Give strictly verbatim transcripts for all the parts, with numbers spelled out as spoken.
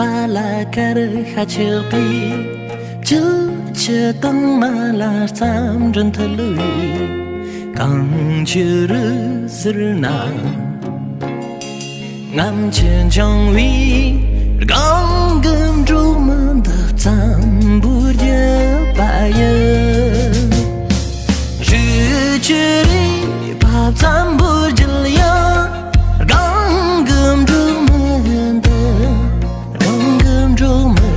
པ་ལ་ཁར་ཤ་ཆགས་པའི། བཅུད་ཀྱི་དྭངས་མ་ལ་རྩམ་དྲི་འཐུལ་བའི། གངས་ཀྱི་རི་ཟུར་ན། ངམ་གྱིས་འགྱིང་བའི་སྒང་གི་འབྲོག་མི་འདི་བཙན་པོའི་རྒྱུད་པ་ཡིན། རི་ཆུ་རུས་པ་བཙན་པོའི་རྒྱུད་ཡིན། སྒང་གི་འབྲོག་མི་འདི། སྒང་གི་འབྲོག་མི་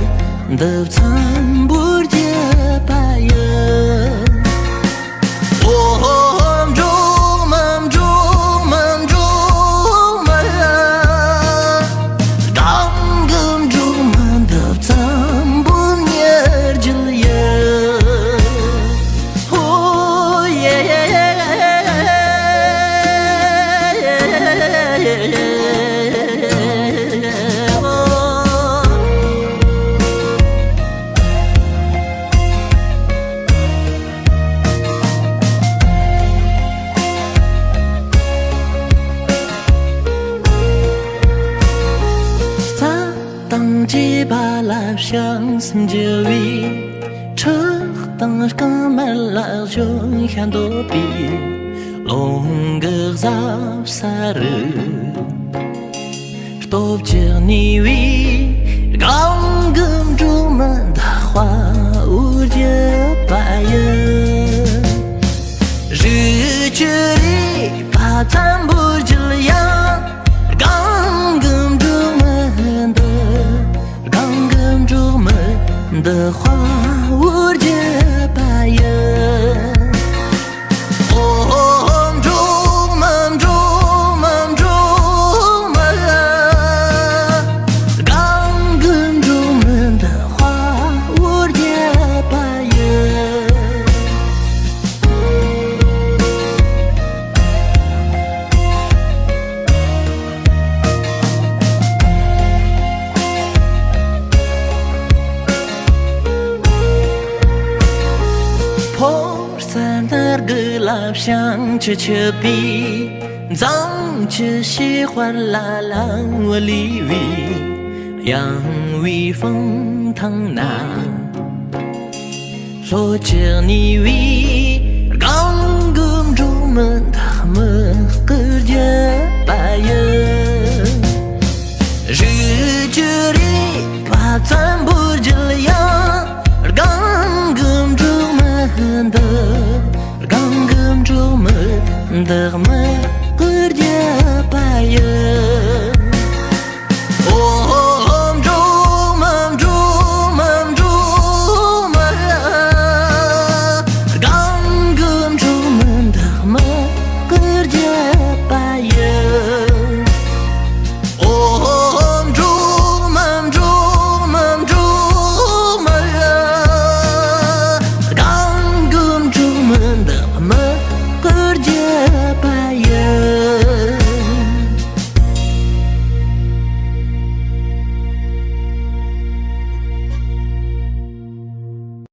འདི་བཙན་པོའི་རྒྱུད་པ་ཡིན། འོ་འབྲོག་མི་འབྲོག་མི་འབྲོག་མི། སྒང་གི་འབྲོག་མི་འདི་བཙན་པོའི་ཉེ་རྒྱུད་ཡིན། ཧོ་ཡེ། རྩྭ་དང་བཅས་པ་ལ་བྱང་སེམས་རྒྱུ་བའི། ཁྲག་དང་རྐང་མར་ལ་ལྗོན་ཤ་འདོད་པའི། རླུང་གི་གཟབ་ས་རུ། སྟོབས་ཀྱིས་གནས་པའི་སྒང་གི་འབྲོག་མི་འདི་དཔའ་བོའི་རྒྱུད་པ་ཡིན། རི་ཆུ་རུས་པ་བཙན་པོའི་རྒྱུད་ཡིན། སྒང་གི་འབྲོག་མི་འདི། སྒང་གི་འབྲོག་མི་འདི་དཔའ་བོའི་རྒྱུད་པ་ཡིན། འོ་འབྲོག་མི་འབྲོག་མི་འབྲོག་མི། སྒང་གི་འབྲོག་མི་འདི་དཔའ་བོའི་རྒྱུད་པ་ཡིན། ཕོ་རྩལ་སྣ་དགུ་ལ་བྱང་ཆུབ་ཆུད་པའི། འཛམ་གྱི་ཤེལ་དཔར་ལ་ལམ་བུ་ལུས་པའི། གཡེང་བའི་སྤང་ཐང་ན། ལྷོ་ཕྱོགས་ནས་བའི་སྒང་གི་འབྲོག་མི་འདི་མི་དཀར་རྒྱུད་པ་ཡིན། རི་ཆུ་རུས་པ་བཙན་པོའི་རྒྱུད་ཡིན། སྒང་གི་འབྲོག་མི་འདི། སྒང་གི་འབྲོག་མི་འདི་མི་